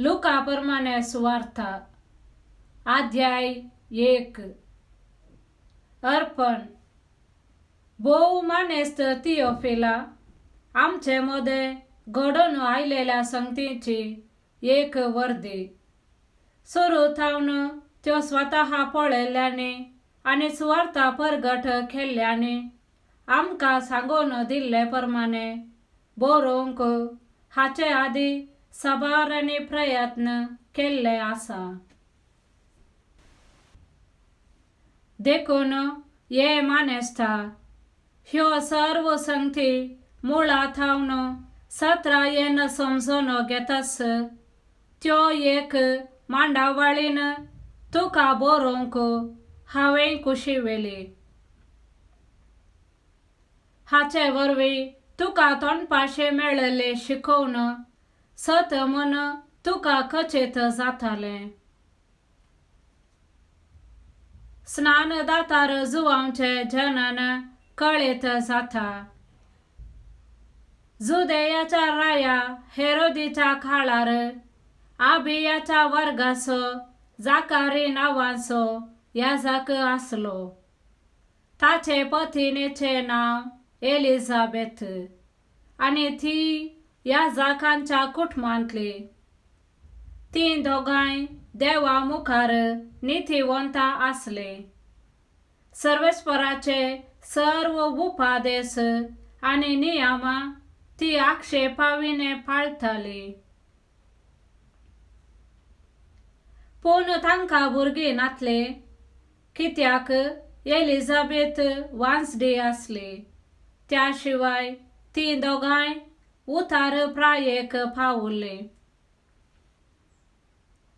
लुका प्रमाणे सुवार्ता अध्याय 1. अर्पण. भोव मानेस्त थिओफिला, आमचे मदें घडोवन आयलेल्या संगतीची एक वर्दी सुरू थावन त्यो स्वतः पळयल्ल्यांनी आनी सुवार्ता परगट केल्ल्यांनी आमकां सांगून दिल्ले प्रमाणे बरोवंक हाचे आदीं साबारांनी प्रयत्न केल्ले आसा. देखून हे मानेस्ता, ह्यो सर्व संगती मुळा थावन सत्रायेन समजून घेतास त्यो एक मांडावळीन तुका बरोवंक हांवें खुशी वेली. हाचे वरवीं तुका तोंडपाशें मेळिल्लें शिकोवन सत म्हूण तुका खचीत जातालें. स्नानदातार जुवांचें जनन कळीत जाता. जुदेयाच्या राया हेरोदीच्या काळार आबियाच्या वर्गाचो जाकारी नांवाचो याजक आसलो. ताचे पतिणेचें नांव एलिझाबेथ आनी ती याजकांच्या कुटुंबांतली. तीं दोगांय देवा मुखार नितीवंत आसलीं. सर्वेस्पराचे सर्व उपादेश आनी नियमां ती आक्षेपाविणें पाळटाली. पूण तांकां भुरगीं नातलीं, कित्याक एलिझाबेथ वांजडी आसली. त्या शिवाय तीं दोगांय उतार प्रायेक पावल्लीं.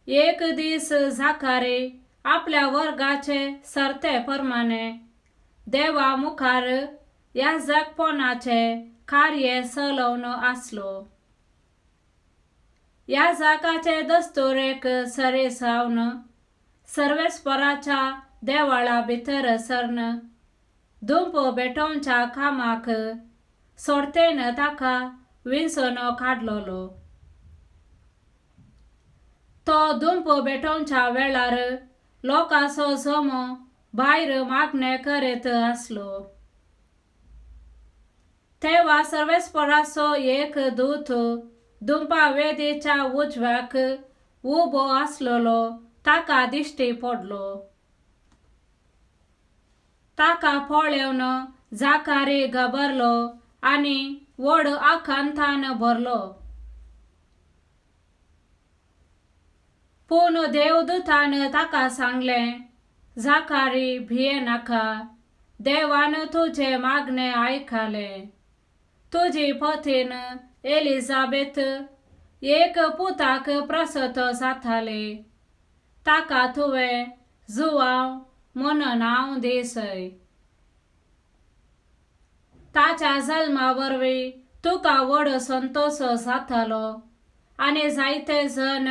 एक दीस जाकारी आपल्या वर्गाचे सरते प्रमाणे देवा मुखार याजकपणाचें कार्य चलोवन आसलो. याजकाचे दस्तुरेक सरी जावन सर्वेस्पराच्या देवळा भितर सरन धुंप भेटोवच्या कामाक सोडतेन ताका विंचून काडलेलो. तो धुंप भेटोवच्या वेळार लोकांचो जमो भायर मागणें करीत आसलो. तेवा सर्वेस्पराचो एक दूत धुंपा वेदीच्या उजव्याक उबो आसलेलो ताका दिश्टी पडलो. ताका पळोवन जाकारी घाबरलो आनी व्हड आकांतान भरलो. पूण देवदूतान ताका सांगलें, जाकारी भियेनाका, देवान तुजें मागणें आयकलें. तुजी पतीन एलिझाबेथ एक पुताक प्रसत जाताली. ताका तुवें जुवांव म्हूण नांव दिसय. ताच्या जल्मा वरवीं तुका व्हड संतोश जातालो आनी जायते जण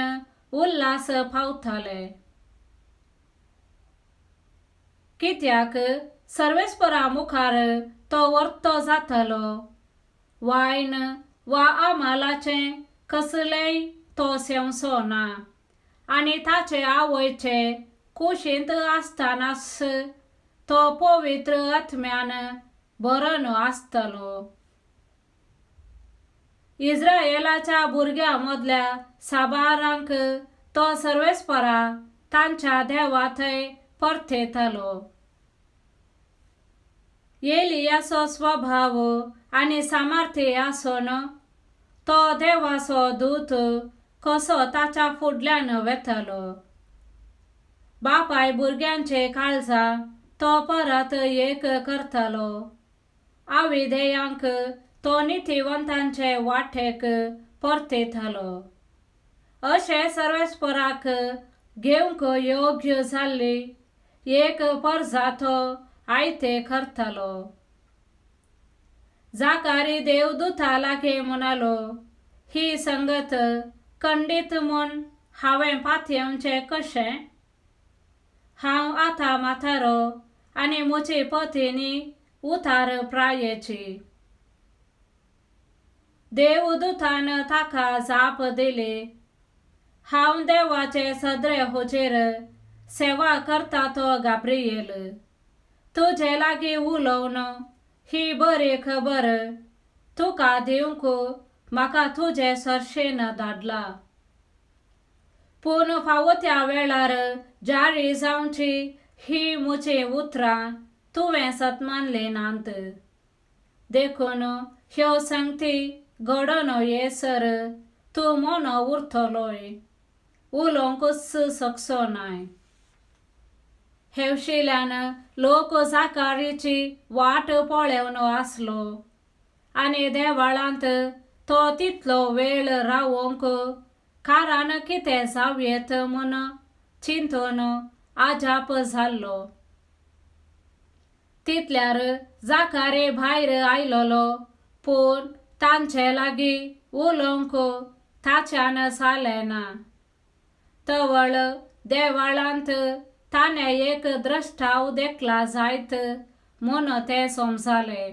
उल्हास पावताले. कित्याक सर्वेस्परा मुखार तो वर्तो जातालो. वायन वा आमालाचें कसलेंय तो सेवचो ना आनी ताचे आवयचे कुशींत आसतनाच तो पवित्र आत्म्यान भरून आसतलो. इस्रायेलाच्या भुरग्यां मदल्या साबारांक तो सर्वेस्परा तांच्या देवा थंय परतेतालो. एलियाचो स्वभाव आनी सामर्थ्य आसून तो देवाचो दूत कसो ताच्या फुडल्यान वेतालो. बापाय भुरग्यांचे काळजां तो परत एक करतालो. आविधेयांक तो नितीवंतांचे वाटेक परतेतालो. अशें सर्वेस्पराक घेवंक योग्य जाल्ली एक परजा तो आयते करतालो. जाकारी देवदूता लागीं म्हणालो, ही संगत खंडीत म्हूण हांवें पातयेवचें कशें? हांव आतां म्हातारो आनी म्हजी पतिनी उतार प्रायेची. देवदूतान ताका जाप दिली, हांव देवाचे सदरे हुजेर सेवा करता तो गाब्रियेल. तुजे लागीं उलोवन ही बरी खबर तुका दिवंक म्हाका तुजे सरशेन धाडला. पूण फावो त्या वेळार जारी जावची ही म्हजी उतरां तुवें सतमानली नात. देखून ह्यो संगती घडोवन येसर तूं मोनो उरतलोय, उलोवंकूच शकचो नाय. हेवशिल्यान लोक जाकारीची वाट पळेवन आसलो आनी देवाळांत तो तितलो वेळ रावोंक कारण कितें जावयेत म्हूण चिंतून आजाप जाल्लो. तितल्यार जाकारे भायर आयलोलो, पूण तांचे लागीं उलोवंक ताच्यान जालें ना. तवळ देवाळांत ताणें एक द्रश्टाव देखला जायत म्हूण ते समजले.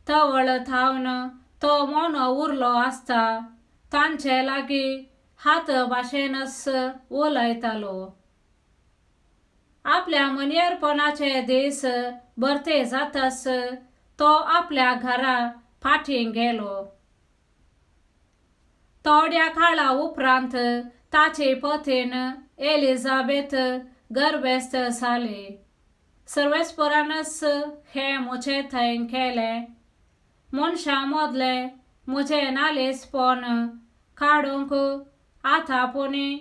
तवळ थावन तो मोनो उरलो आसता तांचे लागीं हात भाशेनच उलयतालो. आपल्या मनियरपणाचे दीस भरते जातच तो आपल्या घरा फाटीं गेलो. थोड्या काळा उपरांत ताची पतीन एलिझाबेथ गर्भेस्त जाली. सर्वेस्परानच हें म्हजे थंय केलें. मनशां मदलें म्हजें नालेसपण काडूंक आतां पुणी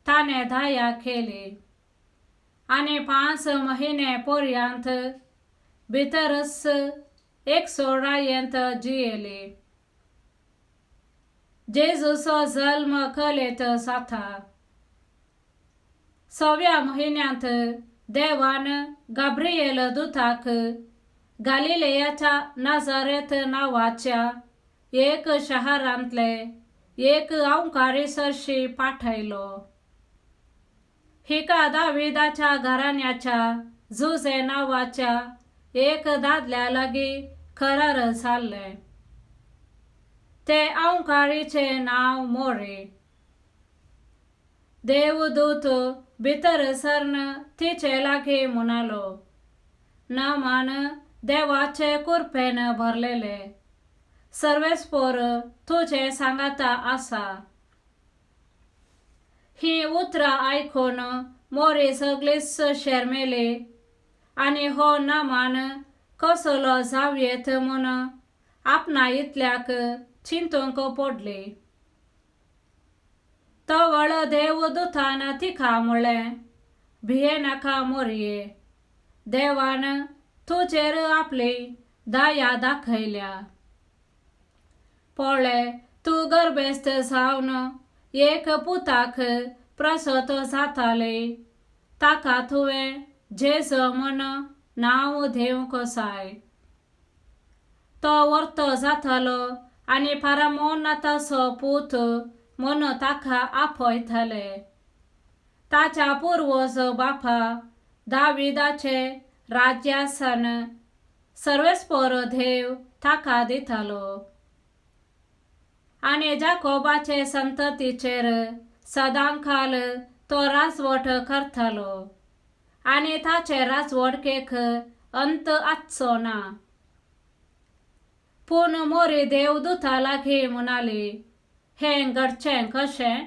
ताणें दया केली आनी 5 म्हयने पर्यंत भितरच एकसोरायेंत जियेली. जेजूचो जल्म कलेत जाता. 6व्या म्हयन्यांत देवान गाब्रियेल दुताक गालिलेयाच्या नाझारेथ नांवाच्या एक शहरांतले एक अवकारी सरशी पाठयलो. हिका दाविदाच्या घराण्याच्या जुजे नांवाच्या एक दादल्या लागीं करार जाल्लें. ते अवकारीचें नांव मोरी. देवदूत भितर सरन तिचे लागीं म्हणालो, नामान देवाचे कुरपेन भरलेले, सर्वेस्पोर तुजे सांगाता आसा. ही उतरां आयकून मोरी सगळीच शेरमेली आनी हो नामान कसलो जावयेत म्हूण आपणा इतल्याक चिंतूंक पडली. तवळ देवदूतान तिका म्हळें, भियेनाका मोरये, देवान तुजेर आपली दया दाखयल्या. पळय, तूं गर्भेस्त जावन एक पुताक प्रसत जाताली, ताका तुवें जेजू म्हूण नांव दिवंक जाय. तो वर्तो जातलो आनी फारामोनाथाचो पूत म्हूण ताका आपयतले. ताच्या पुर्वज बापा दाविदाचे राज्यासन सर्वेस्पोर देव ताका दितालो आनी जाकोबाचे संततीचेर सदांकाल तो राजवट करतालो आनी ताचे राजवटकेक अंत आसचो ना. पूण मोरी देवदूता लागीं म्हणाली, हें घडचें कशें?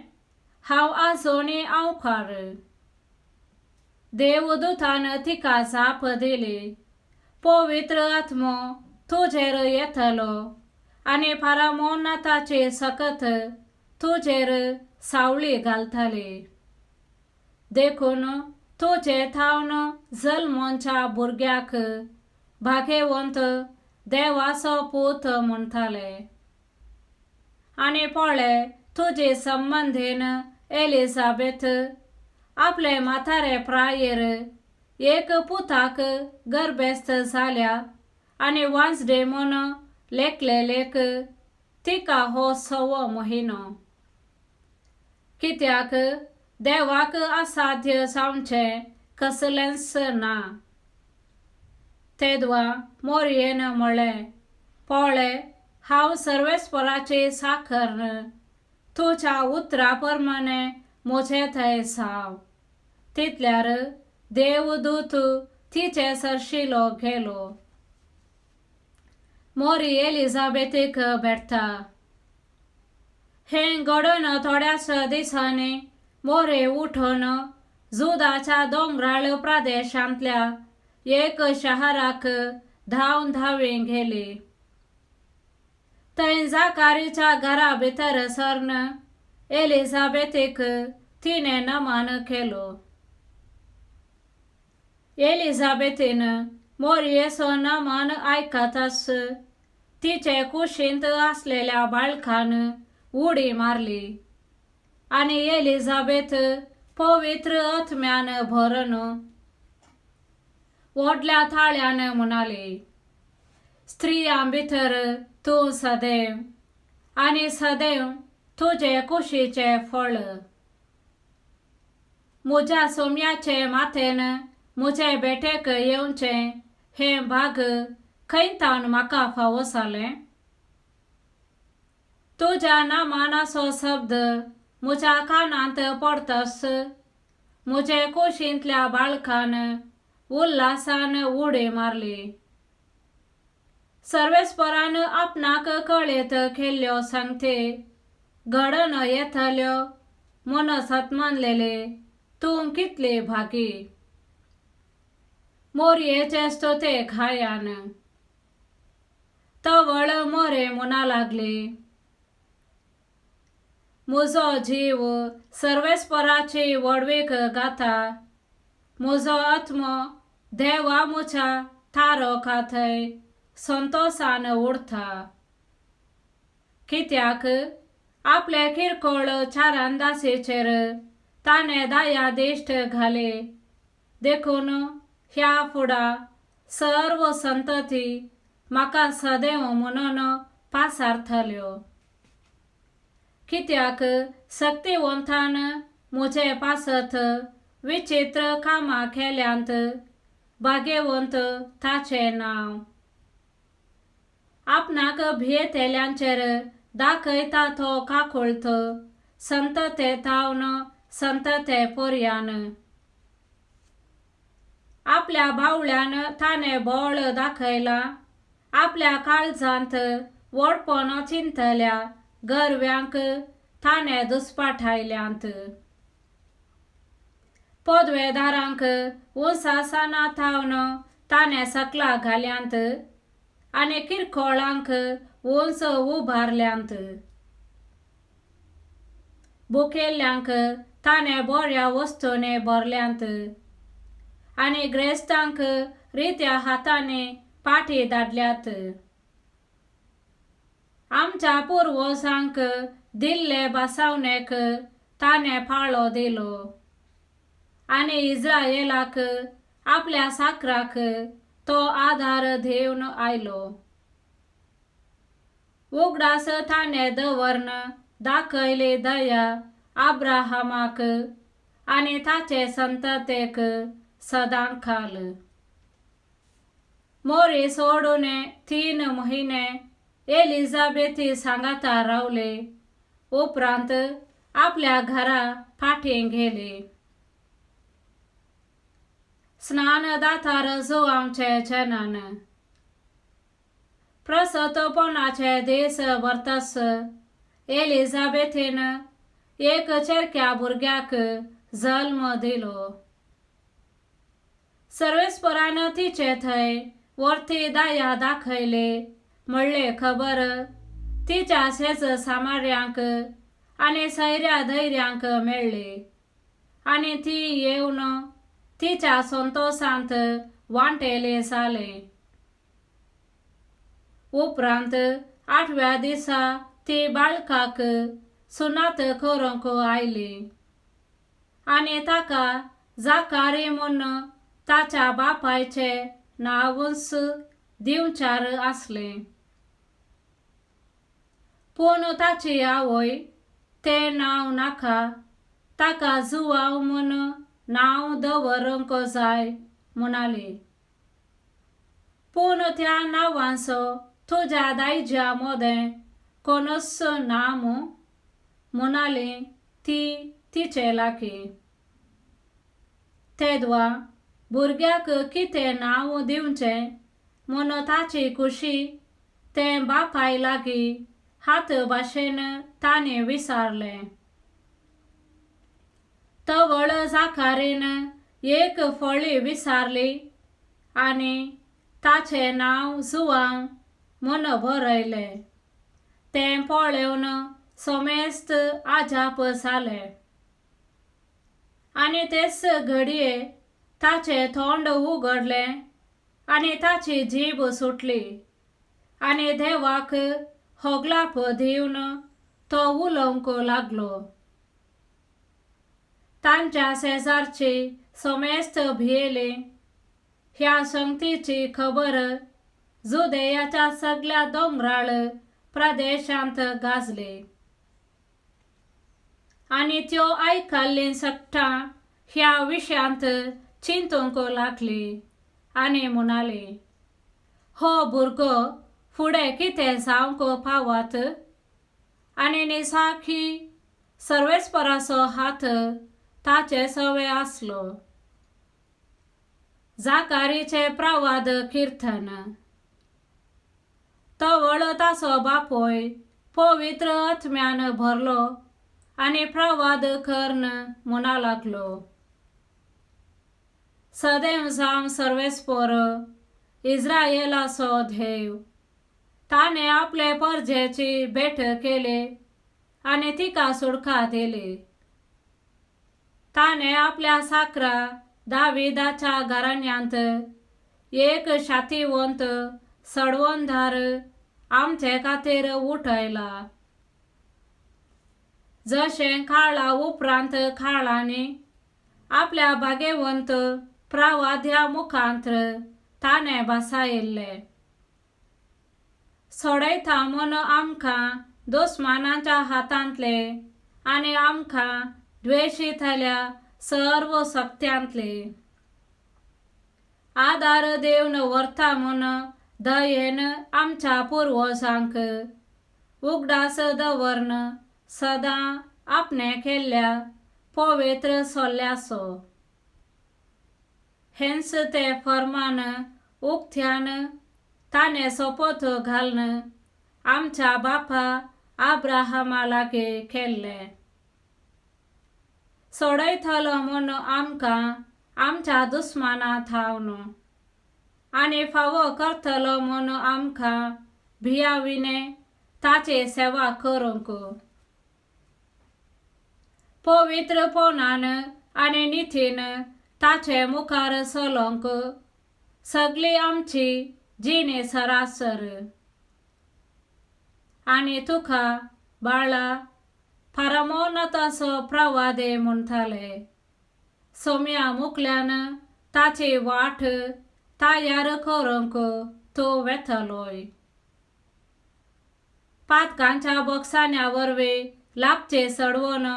हांव आजूनय अवकार. देवदूतान तिका जाप दिली, पवित्र आत्मो तुजेर येतलो आनी फारामोनाथाची सकत तुजेर सावळी घालतली. देखून तुजे थावन जल्मोच्या भुरग्याक भाग्यवंत देवाचो पूत म्हणटाले. आनी पळय, तुजे संबंदीन एलिझाबेथ आपले म्हातारे प्रायेर एक पुताक गर्भेस्त जाल्या आनी वांजडे म्हूण लेखलेलेक तिका हो 6वो म्हयनो. कित्याक देवाक असाध्य जावचें कसलेंच ना. तेदवा मोरयेन म्हळें, पळय, हांव सर्वेस्पराची साखर, तुज्या उतरा प्रमाणें म्हजें थंय जावं. तितल्यार देवदूत तिचे सरशिलो गेलो. मोरी एलिझाबेथीक भेटता. हें घडून थोड्याच दिसांनी मोरे उठून जुदाच्या दोंगराळ प्रदेशांतल्या एक शहराक धांवन धांवी गेली. थंय जाकारीच्या घरा भितर सरन एलिझाबेथीक तिणें नमन केलो. एलिझाबेथीन मोरयेचो नमन आयकताच तिचे कुशींत आसलेल्या बाळकान उडी मारली आनी एलिझाबेथ पवित्र आत्म्यान भरून व्हडल्या ताळ्यान म्हणाली, स्त्रियां भितर तूं सदैव आनी सदैव तुजे कुशीचें फळ. म्हज्या सोम्याचे माथेन म्हजे भेटेक येवचें हें भाग खंय तावन म्हाका फावो जालें? तुज्या नामानाचो शब्द म्हज्या कानांत पडताच म्हजे कुशींतल्या बाळकान उल्हासान उडी मारली. सर्वेस्परान आपणाक कळयत केल्ल्यो सांगते घडोवन येतल्यो म्हूण सतमानलेले तूं कितली भागी. मोरयेचे स्तुते गायन. तवळ मोरे म्हणा लागली, म्हजो जीव सर्वेस्पराची व्हडवीक गाता, म्हजो आत्मो देवा म्हज्या तारका थंय संतोसान उरता. कित्याक आपले किरकोळ चारांदासीचेर ताणें दया दिश्ट घाली, देखून ह्या फुडा सर्व संतती म्हाका सदैव म्हणून पासारतल्यो. कित्याक शक्तिवंतान म्हजे पासत विचित्र कामां केल्यांत, भाग्यवंत ताचें नांव. आपणाक भियेतल्यांचेर दाखयता तो काकुळट संतते तावन संतते पर्यान. आपल्या बावळ्यान ताणें बळ दाखयलां, आपल्या काळजांत व्हडपण चिंतल्या गर्व्यांक ताणें दुस्पाठायल्यांत. पदवेदारांक उंचासना थावन ताणें सकला घाल्यांत आनी किरकोळांक उंच उबारल्यांत. भुकेल्ल्यांक ताणें बऱ्या वस्तूंनी भरल्यांत आनी ग्रेस्तांक रित्या हातांनी पाटी धाडल्यात. आमच्या पुर्वजांक दिल्ले बसावणेक ताणें पाळो दिलो आनी इस्रायेलाक आपल्या साकराक तो आदार घेवन आयलो. उगडास ताणें दवरन दाखयली दया अब्राहमाक आनी ताचे संततेक सदांकाल. मोरी सोडून 3 म्हयने एलिझाबेथी सांगाता रावले, उपरांत आपल्या घरा फाटीं गेली. स्नानदातार जुवांवचें जनन. प्रसतपणाचे दीस भरतच एलिझाबेथीन एक चेरक्या भुरग्याक जल्म दिलो. सर्वेस्परान तिचे थंय वरती दया दाखयली म्हणले खबर तिच्या शेज सामार्यांक आनी सैऱ्या धैर्यांक मेळ्ळी आनी ती येवन तिच्या संतोशांत वांटेली जाली. उपरांत 8व्या दिसा ती बाळकाक सुनात करूंक आयली आनी ताका जाकारी म्हूण ताच्या बापायचें नांवूच दिवचार आसलें. पूण ताची आवय तें नांव नाका, ताका जुवांव म्हूण नांव दवरूंक जाय म्हणाली. पूण त्या नांवांचो तुज्या दायज्या मदें कोणूच ना मूं, म्हणाली ती तिचे लागीं. तेदवा भुरग्याक कितें नांव दिवचें म्हूण ताची खुशी तें बापाय लागीं हात भाशेन ताणें विचारलें. तवळ जाकारीन एक फळी विचारली आनी ताचें नांव जुवांव म्हूण बरयलें. तें पळोवन समेस्त अजाप जालें. आनी तेच घडये ताचें तोंड उगडलें आनी ताची जीब सुटली आनी देवाक होगलाप दिवन तो उलोवंक लागलो. तांच्या शेजारची समेस्त भियेली. ह्या संगतीची खबर जुदेयाच्या सगळ्या दोंगराळ प्रदेशांत गाजली आनी त्यो आयकल्लीं सगटां ह्या विशयांत चिंतूंक लागली आनी म्हणाली, हो भुरगो फुडें कितें जावंक पावत? आनी निसाखी सर्वेस्पराचो हात ताचे सवे आसलो. जाकारीचे प्रवाद किर्तन. तवळ ताचो बापूय पवित्र आत्म्यान भरलो आनी प्रवाद कर्ण म्हणा लागलो. सदैव जावं सर्वेस्पर इस्रायलाचो देव, ताणें आपले परजेची भेट केली आनी तिका सुटका दिली. ताणें आपल्या साकरा दाविदाच्या घराण्यांत एक शातीवंत सडवणदार आमचे खातीर उठयला. जशें काळा उपरांत काळांनी आपल्या भागेवंत प्रवाद्या मुखांत्र ताणें भासायिल्लें. सोडयता म्हूण आमकां दुस्मानाच्या हातांतले आनी आमकां द्वेशींतल्या सर्व सक्त्यांतले आदार दिवन व्हरता म्हूण दयेन आमच्या पुर्वजांक उगडास दवरन सदां आपणें केल्ल्या पवित्र सल्ल्याचो. हेंच तें फर्मान उक्त्यान ताणें सोपोत घालून आमच्या बापा आब्राहामा लागीं केल्लें. सोडयतलो म्हूण आमकां आमच्या दुस्माना थावन आनी फावो करतलो म्हूण आमकां भियाविणें ताची सेवा करूंक. पवित्रपणान आनी नितीन ताचे मुखार चलोवंक सगळी आमची जिणे सरासर. आनी तुका बाळा फारमोनताचो प्रवादे म्हणटाले. सोम्या मुखल्यान ताची वाट तयार करूंक तूं वेतलोय. पातकांच्या बॉक्सान्या वरवीं लाबचे चडवन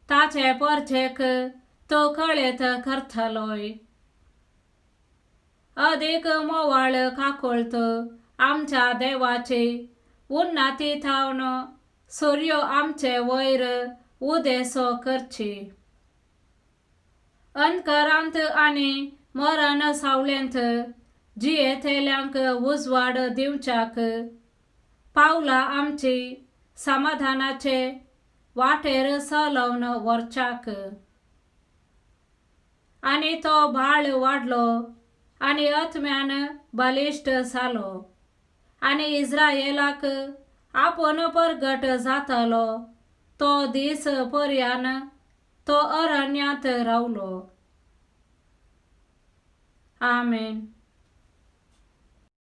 ताचे परजेक तो कळेत करतलोय. अदीक मोवाळ काकुळट आमच्या देवाची उन्नती थावन सूर्य आमचे वयर उदेसो करची. अंधकारांत आनी मरण सावळेंत जियेतल्यांक उजवाड दिवच्याक पावलां आमची समाधानाचे वाटेर चलोवन व्हरच्याक. आनी तो बाळ वाडलो आनी आत्म्यान बलिश्ट जालो आनी इस्रायलाक आपूण परगट जातलो तो दीस पर्यान तो अरण्यांत रावलो. आमेन.